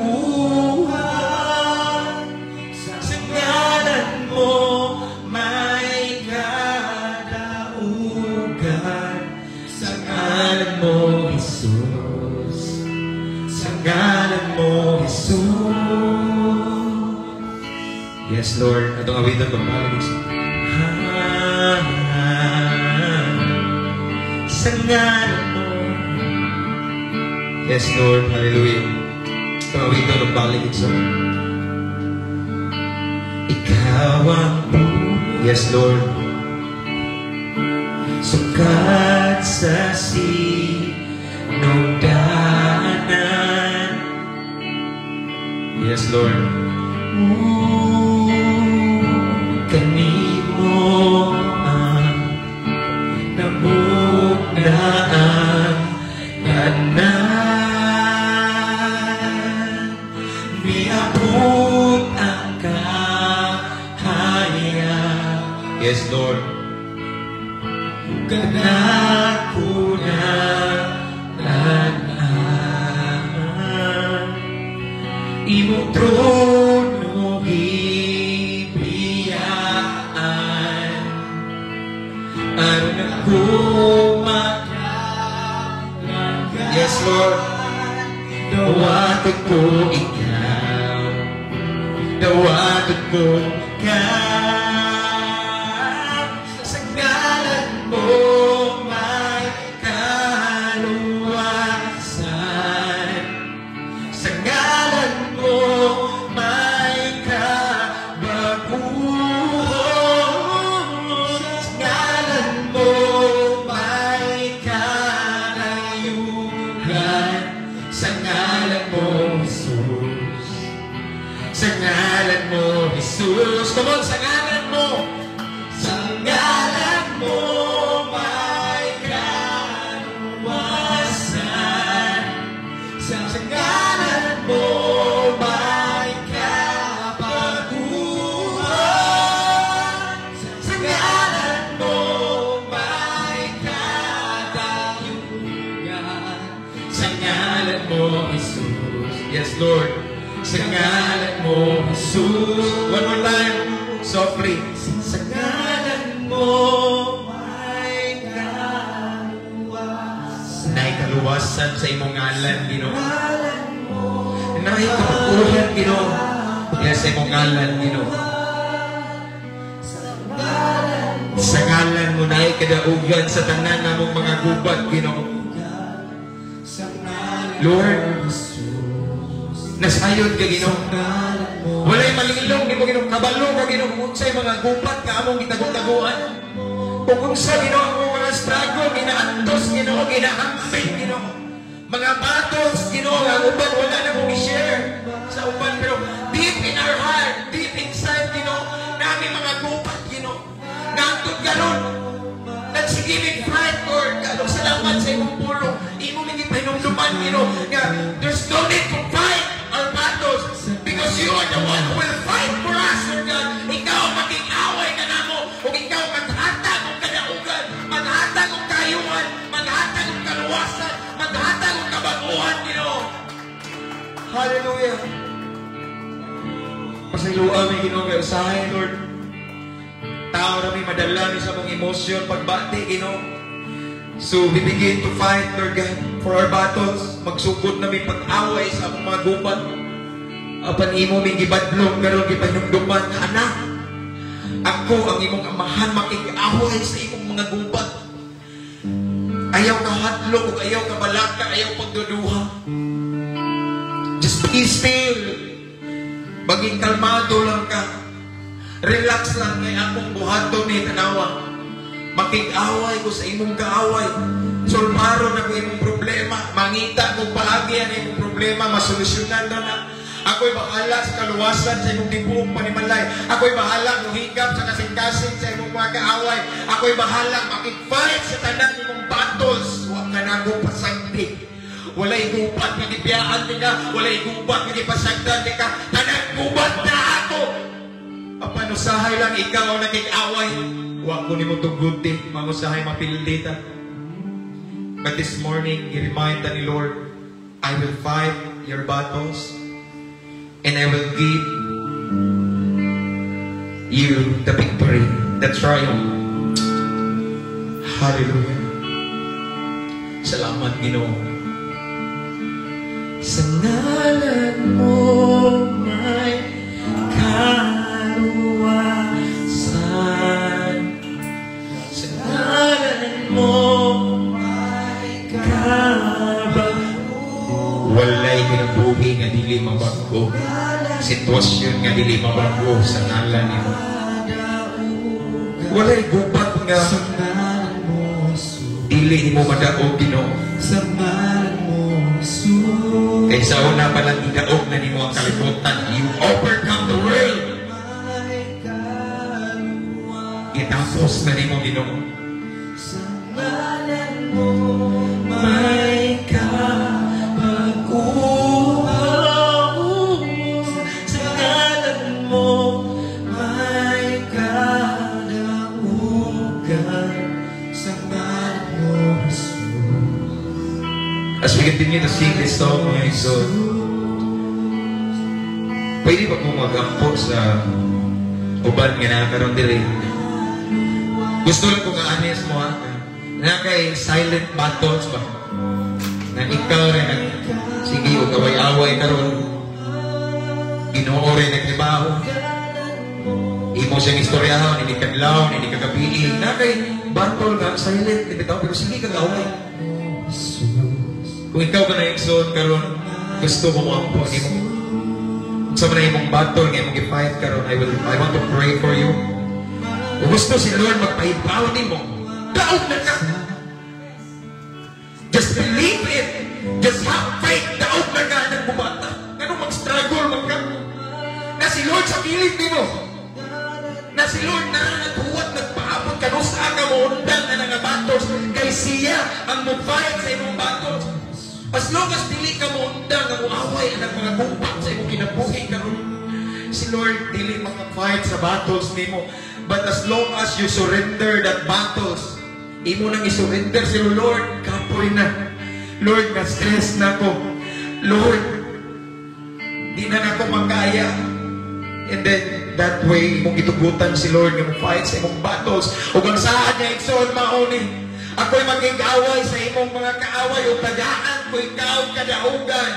[SPEAKER 3] Sa ngalan mo may kadaugan. Sa ngalan mo, Jesus. Sa ngalan mo, Jesus.
[SPEAKER 2] Yes, Lord. Atong awitan pagbalik.
[SPEAKER 3] Sa ngalan mo.
[SPEAKER 2] Yes, Lord. Hallelujah. Atong awitan pagbalik.
[SPEAKER 3] Ikaw ang
[SPEAKER 2] Yes, Lord.
[SPEAKER 3] sukat sa sinugdanan.
[SPEAKER 2] Yes, Lord.
[SPEAKER 3] Kanimo ang namugna ang tanan. Miabot ang kahayag.
[SPEAKER 2] Yes, Lord.
[SPEAKER 3] Kanako na tanan. Imong trono gibiyaan aron ako makalanggan.
[SPEAKER 2] Yes, Lord.
[SPEAKER 3] Dawaton ko ikaw, dawaton ko ka. Sa ngalan mo may kaluwasan. Sa ngalan mo may kabaguhan. Sa ngalan mo may karayuhan. Sa ngalan mo, Jesus. Sa ngalan mo, Jesus.
[SPEAKER 2] Come on, sa ngalan mo.
[SPEAKER 3] Sa ngalan mo may kaluwasan. Sa ngalan mo may kabaguhan. Sa ngalan mo may katayugan. Sa ngalan mo, Jesus.
[SPEAKER 2] Yes, Lord.
[SPEAKER 3] Sa ngalan mo, Jesus.
[SPEAKER 2] One more time. Softly.
[SPEAKER 3] Sa ngalan mo may
[SPEAKER 2] imong ngalan, Ginoo. Naay kabag-ohan, Ginoo, diha sa imong ngalan, Ginoo. Sa ngalan mo naay kadaugan sa tanan namong mga gubat, Ginoo. Lord, nasayod ka, Ginoo. Walay malilong nimo, Ginoo. Kabalo ka, Ginoo, kung unsay mga gubat nga among gitagong-taguan. Kung unsa, Ginoo, ang mga struggle, ginaantos, Ginoo, ginahambing, Ginoo. Mga battles, Ginoo, nga ang uban wala na mong i-share sa uban, pero deep in our heart, deep inside, Ginoo, nami mga gubat, Ginoo. Hangtod karon, nagsige mig fight, Lord. Kalong salamat sa imong pulong. Imo ming gipahinumduman, Ginoo, nga there's no need to fight our battles because you are the one who will fight for us, Lord God. Ikaw ang makig-away kanamo, ug ikaw maghatag og kadaugan, maghatag og kayuhan, maghatag og kaluwasan, maghatag og kabaguhan, Ginoo. Hallelujah. Pasayloa mi, Ginoo, kay usahay, Lord. Tao ra mi, madala mi sa among emosyon pagbati, Ginoo. So we begin to fight, Lord God, for our battles. Magsugod na mi pag-away sa among mga gubat. Apan imo ming gibadlong karon, gipanumduman nga, "Anak, ako ang imong amahan, makig-away sa imong mga gubat. Ayaw ka hadlok ug ayaw ka balaka, ayaw pagduduha. Just be still. Maging kalmado lang ka. Relax lang kay akong buhaton ni tanawa. Makig-away ko sa imong kaaway. Solbaro na ko imong problema. Mangita ko paagi ang imong problema, masolusyonan na na. Ako'y bahala sa kaluwasan sa imong tibuok panimalay. Ako'y bahala muhigap sa kasing-kasing sa imong mga kaaway. Ako'y bahala makig-fight sa tanan imong battles. Wa ka nako pasagdi. Walay gubat nga gibiyaan ni ka. Walay gubat nga gipasagdan ni ka. Tanan gubat na ako. Apan usahay lang ikaw ang nakig-away. Wa ko nimo tuguti, mangusahay mapildi ta. But this morning, i-remind ta ni Lord, "I will fight your battles and I will give you the victory, the triumph." Hallelujah. Salamat, Ginoo. Sa ngalan mo may kaluwasan. Sa ngalan mo may kabaguhan. Walay kinabuhi nga dili mabago. Sitwasyon nga dili mabago sa ngalan nimo. Walay gubat nga dili nimo madaog, Ginoo. Kay sa una pa lang gidaog na nimo ang kalibutan. You overcome the world. Gitapos na nimo, Ginoo. May kabaguhan. Sa ngalan mo may kadaugan.
[SPEAKER 3] Sa ngalan mo, Jesus.
[SPEAKER 2] As we continue to sing this song, mga igsoon, pwede ba kong mag-ampo sa uban nga naa karon diri? Gusto lang ko nga honest mo ha. Na kay silent battles ba? Na ikaw rin nag sige og away-away karon. Ginoo rin nagtrabaho. Imo siyang istoryahon, hindi kadlaw, hindi kagabii. Na kay battle nga silent ni bitaw pero sige kag away. Kung ikaw ka na igsoon karon, gusto mo moampo nimo. Sa man imong battle nga imong gi-fight karon, I want to pray for you. Kung gusto si Lord magpahibaw nimo, daog na ka. Just believe it. Just have faith. Daog na ka ng bumata. Ngano mag-struggle man ka? Na si Lord sa kilid nimo. Na si Lord na naghuwat, nagpaabot ka, no sa ka mo undang na nga battles kay siya ang mo fight sa imong battles. As long as dili ka mo undang nga moaway ang mga gubat sa imong kinabuhi karon. Si Lord dili maka-fight sa battles nimo. But as long as you surrender that battles, imo nang i-surrender si Lord, kapoy na. Lord, na-stress na ko. Lord, di na nako makaya. And then, that way, imong gitugutan si Lord nga mo fight sa imong battles. Ug ang saad niya, igsoon, mao ni. Ako'y makig-away sa imong mga kaaway o tagaan ko ikaw kadaugan.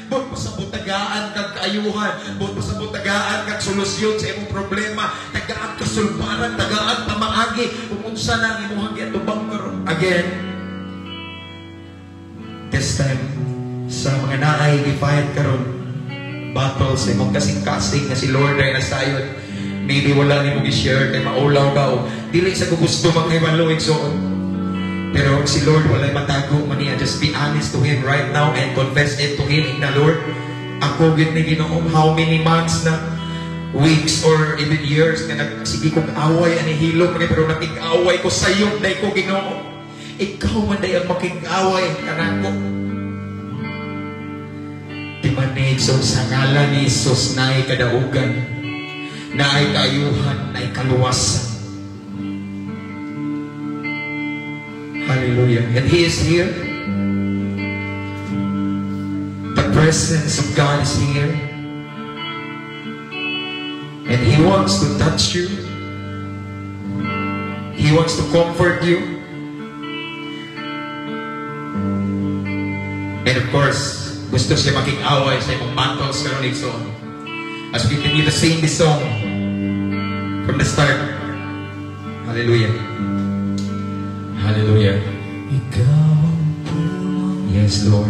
[SPEAKER 2] Buot pasabot tagaan kag kaayuhan. Buot pasabot tagaan kag solusyon sa imong problema. Tagaan kasulbaran, tagaan pamaagi. Kung unsa na ang imong giatubang karon. Again, this time, sa mga naay gifight karon, battle sa imong kasing-kasing nga si Lord ay nasayod. Maybe wala nimo gi-share kay maulaw ka o dili sa gusto manghibalo, igsoon. Pero si Lord walay matago man niya. Just be honest to Him right now and confess it to Him. Na Lord, ako gid ni Ginoo, how many months na, weeks or even years nga nagsige kong away ani hilom ni, pero nakig-away ko sayop day ko, Ginoo. Ikaw man day ang makig-away kanako. Di man ni, so sa ngalan ni Jesus naay kadaugan, naay kaayuhan, naay kaluwasan. Hallelujah. And He is here. The presence of God is here. And He wants to touch you. He wants to comfort you. And of course, gusto siya makig-away sa imong battles karon, igsoon. As we continue to sing this song from the start. Hallelujah. Hallelujah.
[SPEAKER 3] Ikaw ang pulong.
[SPEAKER 2] Yes, Lord.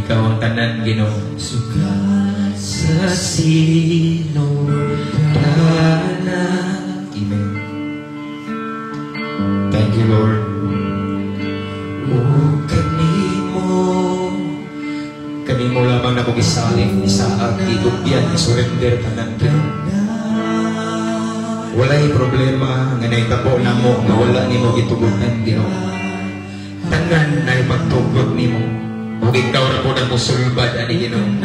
[SPEAKER 2] Ikaw ang tanan, Ginoo.
[SPEAKER 3] Sukat
[SPEAKER 2] sa sinugdanan. Amen. Thank you, Lord.
[SPEAKER 3] O kanimo
[SPEAKER 2] Kanimo lamang na kong isalig, isaag, itugyan, isurrender tanan, Ginoo. Walay problema nga naitabo namo nga wala nimo gitugutan, Ginoo. Tanan na ipagtugot nimo. Ug ikaw ra po ang musulbad ani, Ginoo.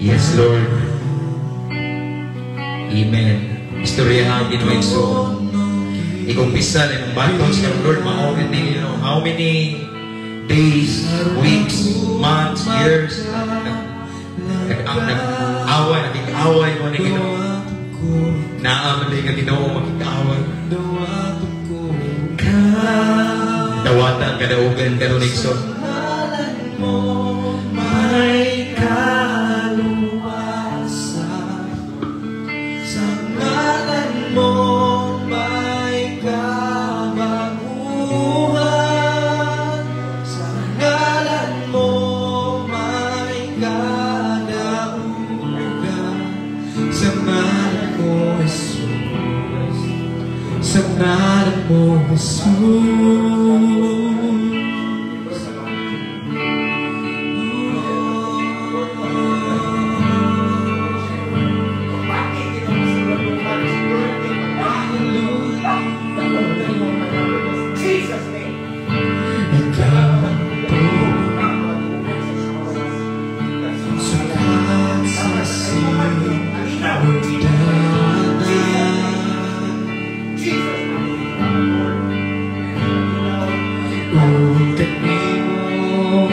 [SPEAKER 2] Yes, Lord. Amen. Istoryahan, Ginoo, igsoon. Ikumpisa na imong battles karon, Lord, mao ni Ginoo. How many days, weeks, months, years nag-away, naging-away mo ni Ginoo. Naa man nga Ginoo makig-away. Dawata ang kadaugan karon, igsoon.
[SPEAKER 3] May kaluwasan sa ngalan mo, may kabaguhan sa ngalan mo, may kadaugan sa ngalan mo, Jesus, sa ngalan mo, Jesus. Ikaw ang pulong sukat sa sinugdanan ug kanimo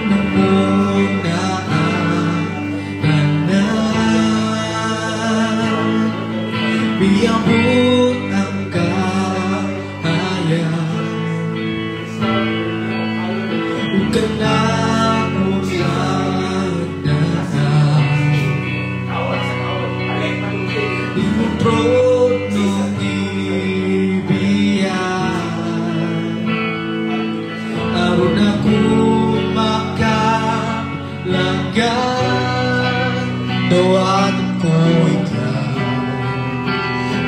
[SPEAKER 3] namuna ang tanan. Miabot ang kahayag ug kanako lagdaan. Imong trono gibiyan aron ako makalagan. Dawaton ko ikaw,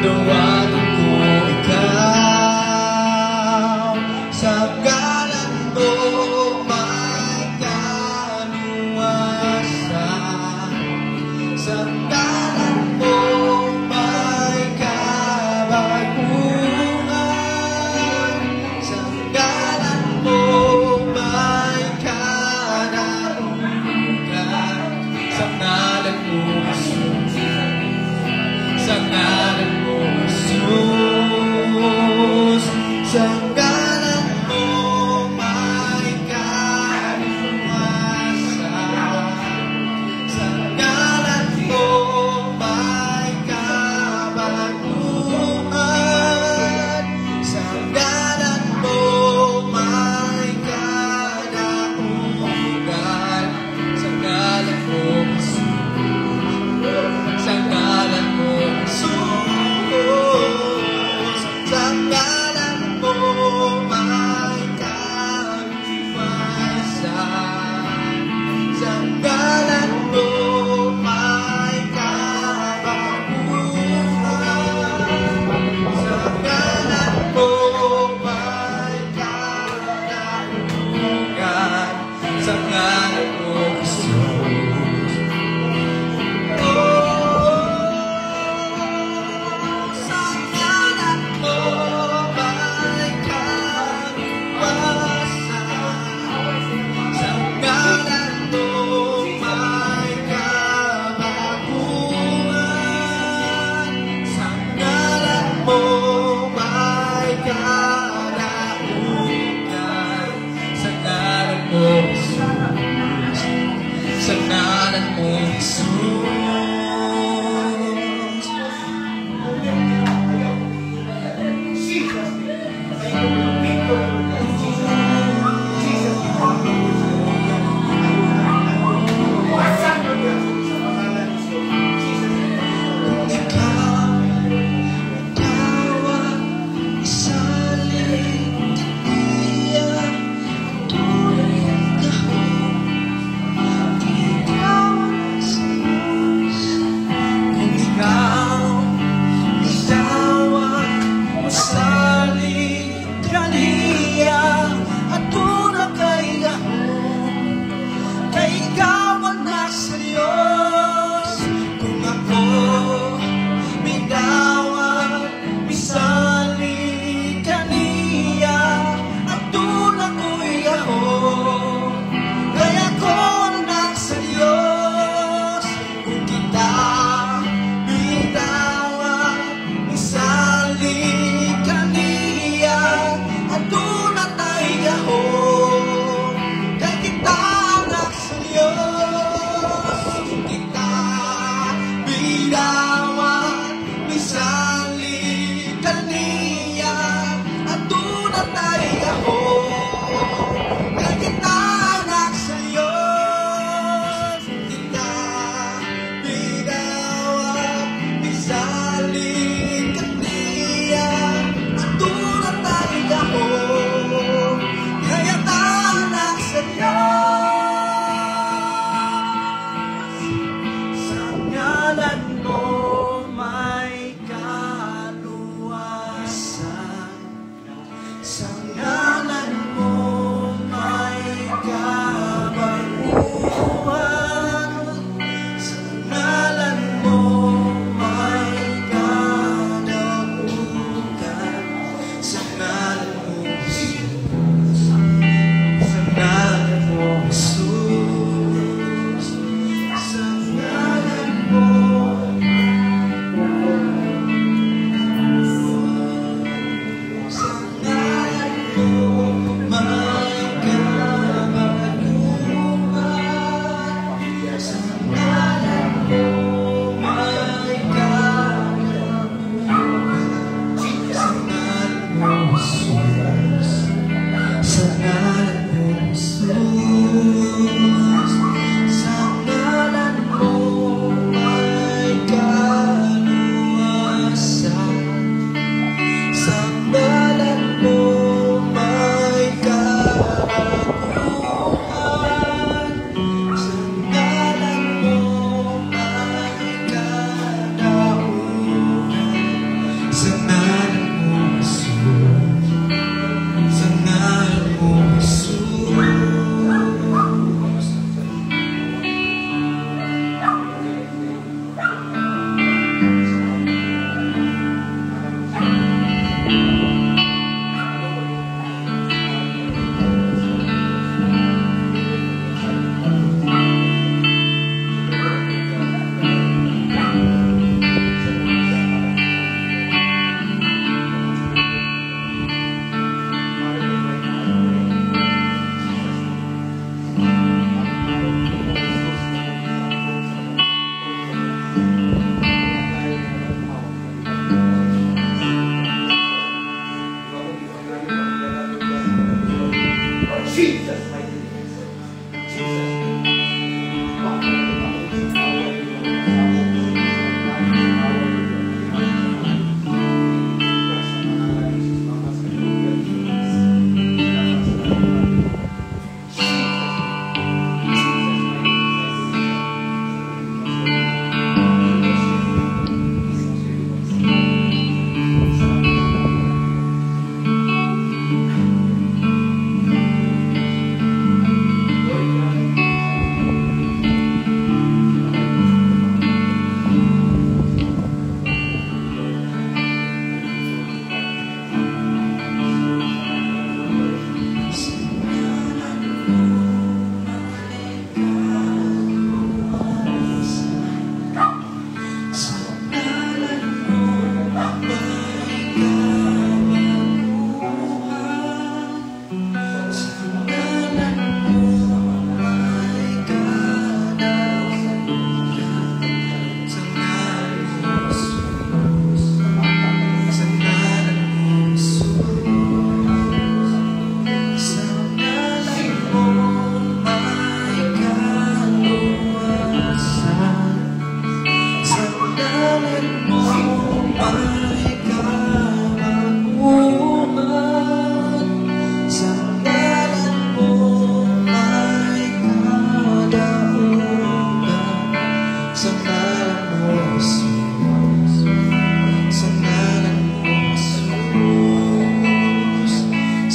[SPEAKER 3] dawaton ko ikaw. Sa ngalan mo may kaluwasan, sa ngalan mo may kabaguhan, sa ngalan mo may kadaugan, sa ngalan mo, Jesus, sa ngalan mo, Jesus, sa ngalan mo may kaluwasan, sa ngalan mo may kabaguhan.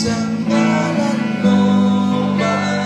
[SPEAKER 3] Sa ngalan mo may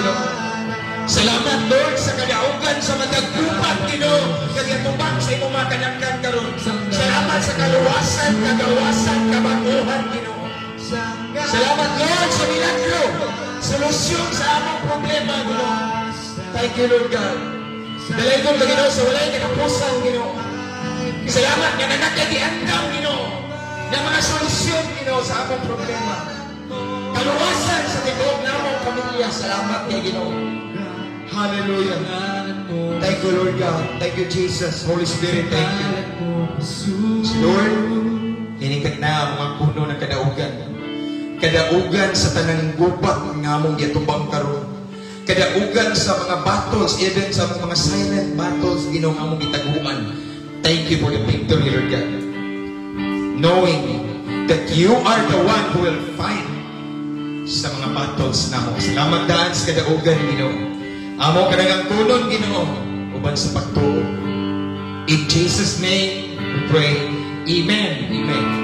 [SPEAKER 2] Ginoo. Salamat, Lord, sa kadaugan sa matag gubat, Ginoo, nga giatubang sa imong mga kanakan karon. Salamat sa kaluwasan, kagawasan, kabaguhan, Ginoo. Salamat, Lord, sa milagro, solusyon sa among problema, Ginoo. Thank you, Lord God. Dalaygon ka, Ginoo, sa walay katapusan, Ginoo. Salamat nga naa kay giandam, Ginoo, na mga solusyon, Ginoo, sa among problema. Kaluwasan sa tibuok namong pamilya. Salamat kay Ginoo. Hallelujah. Thank you, Lord God. Thank you, Jesus. Holy Spirit, thank you. Lord, kining na ang mga puno ng kadaugan. Kadaugan sa tanang gubat nga among giatubang karon. Kadaugan sa mga battles, even sa mga silent battles, Ginoo, nga among gitaguan. Thank you for the victory, Lord God. Knowing that you are the one who will fight sa mga battles namo. Salamat daan sa kadaugan, Ginoo. Amo ka nang kunon, Ginoo, uban sa pagtuo. In Jesus' name, we pray. Amen. Amen.